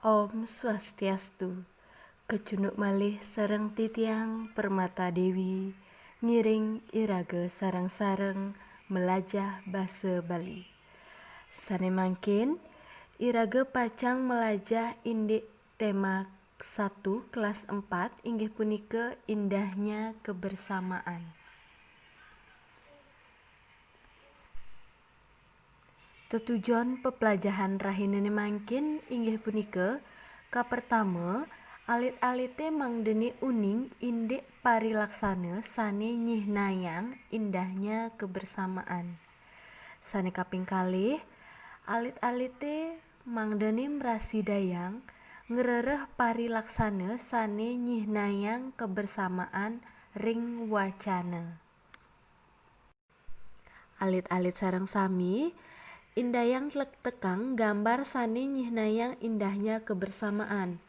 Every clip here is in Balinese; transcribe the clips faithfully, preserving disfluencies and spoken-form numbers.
Om Swastiastu. Kecunduk malih sareng titiang Permata Dewi, ngiring iraga sareng-sareng melajah basa Bali. Sane mangkin, iraga pacang melajah indik tema satu kelas empat, inggih punika indahnya kebersamaan. Tetujon peplajahan rahinane mangkin inggih punika, kapertama, alit-alite mangdene uning indik parilaksana sane nyihnayang indahnya kebersamaan. Sane kaping kalih, alit-alite mangdene mrasidayang ngrereh parilaksana sane nyihnayang kebersamaan ring wacana. Alit-alit sareng sami, indayang tlektekang gambar sane nyihnayang indahnya kebersamaan.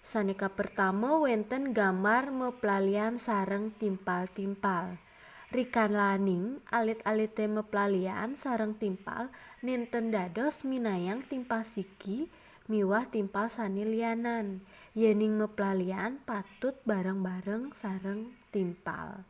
Sane kapertama wenten gambar maplalian sareng timpal-timpal. Rikalaning alit-alite maplalian sareng timpal nenten dados minayang timpal siki miwah timpal sane lianan. Yening maplalian patut bareng-bareng sareng timpal.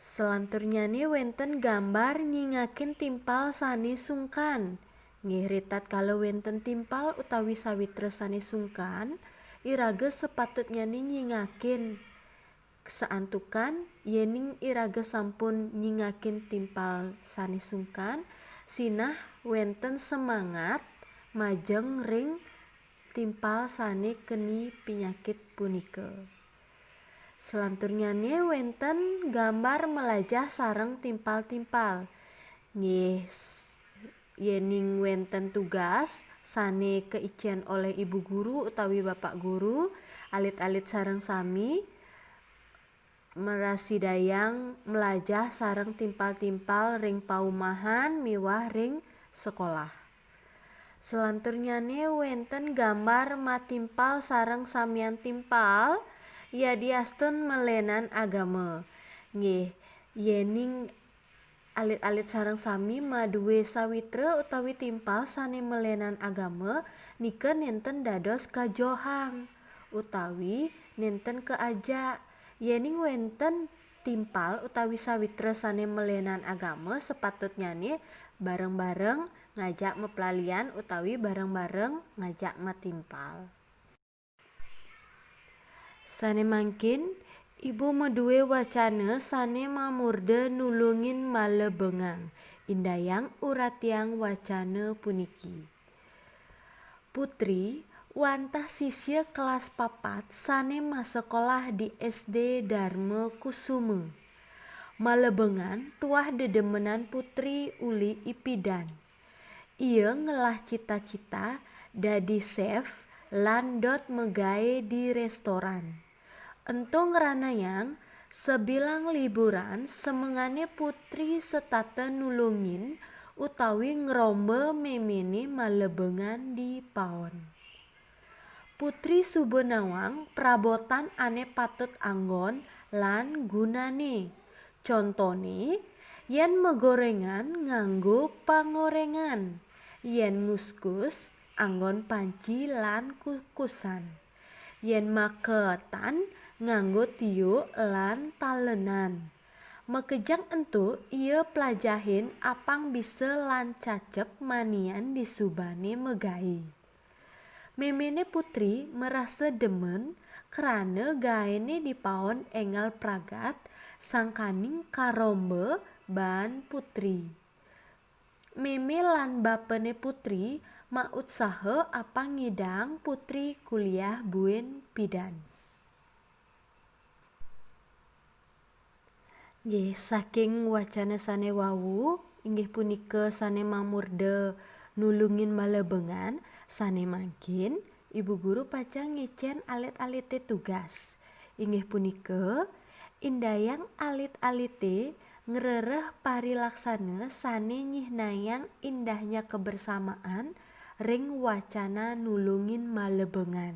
Selanturnyane wenten gambar nyingakin timpal sane sungkan. Nggih, ritatkala wenten timpal utawi sawitra sane sungkan, iraga sapatutnyane nyingakin. Saantukan yening iraga sampun nyingakin timpal sane sungkan, sinah wenten semangat majeng ring timpal sane keni pinyakit punika. Selanturnyane wenten gambar melajah sareng timpal-timpal. Nggih, s-, yening wenten tugas sane kaicen oleh ibu guru utawi bapak guru, alit-alit sareng sami mrasidayang melajah sareng timpal-timpal ring paumahan miwah ring sekolah. Selanturnyane wenten gambar matimpal sareng samian timpal, yadiastun melenan agama. Nggih, yening alit-alit sareng sami madue sawitra utawi timpal sane melenan agama, nika nenten dados kajohang utawi nenten kaajak. Yening wenten timpal utawi sawitra sane melenan agama, sapatutnyane bareng-bareng ngajak maplalian utawi bareng-bareng ngajak matimpal. Sane mangkin, ibu madue wacana sane mamurda nulungin malebengang. Indayang uratiang wacana puniki. Putri wantah sisya kelas papat sane masekolah di S D Dharma Kusuma. Malebengan tuah dedemenan Putri uli ipidan. Ia ngelah cita-cita dadi chef lan dot magae di restoran. Ento ngranayang sabilang liburan semengane Putri setata nulungin utawi ngromba memene malebengan di paon. Putri suba nawang prabotan ane patut anggon lan gunane. Contone, yen magorengan nganggo pangorengan, yen nguskus anggon panci lan kukusan, yen maketan nganggo tiuk lan talenan. Makejang ento ia plajahin apang bisa lan cacep manian di subane magae. Memene Putri marasa demen krana gaene di paon enggal pragat sangkaning karomba baan Putri. Meme lan bapane Putri mautsaha apang ngidang Putri kuliah buin pidan. Nggih, saking wacana sane wau, inggih punika sane mamurda nulungin malebengan, sane mangkin Ibu Guru pacang ngicen alit-alite tugas. Inggih punika, indayang alit-alite ngrereh parilaksana sane nyihnayang indahnya kebersamaan ring wacana nulungin malebengan.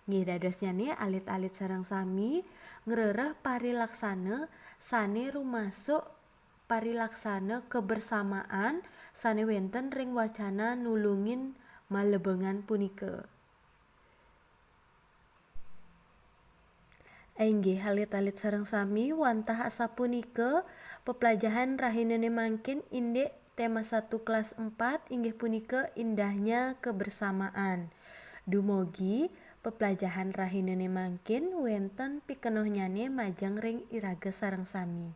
Nggih, dadosnyane alit-alit sareng sami ngrereh parilaksana sane rumasuk parilaksana kebersamaan sane wenten ring wacana nulungin malebengan punika. Inggih, alit-alit sareng sami, wantah asapunika peplajahan rahinane mangkin indik tema satu kelas empat, inggih punika indahnya kebersamaan. Dumugi peplajahan rahinane mangkin wenten pikenohnyane majeng ring iraga sareng sami.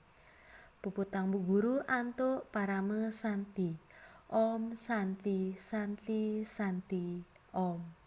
Puputang Bu Guru antuk parama santi. Om Santi, Santi, Santi, Om.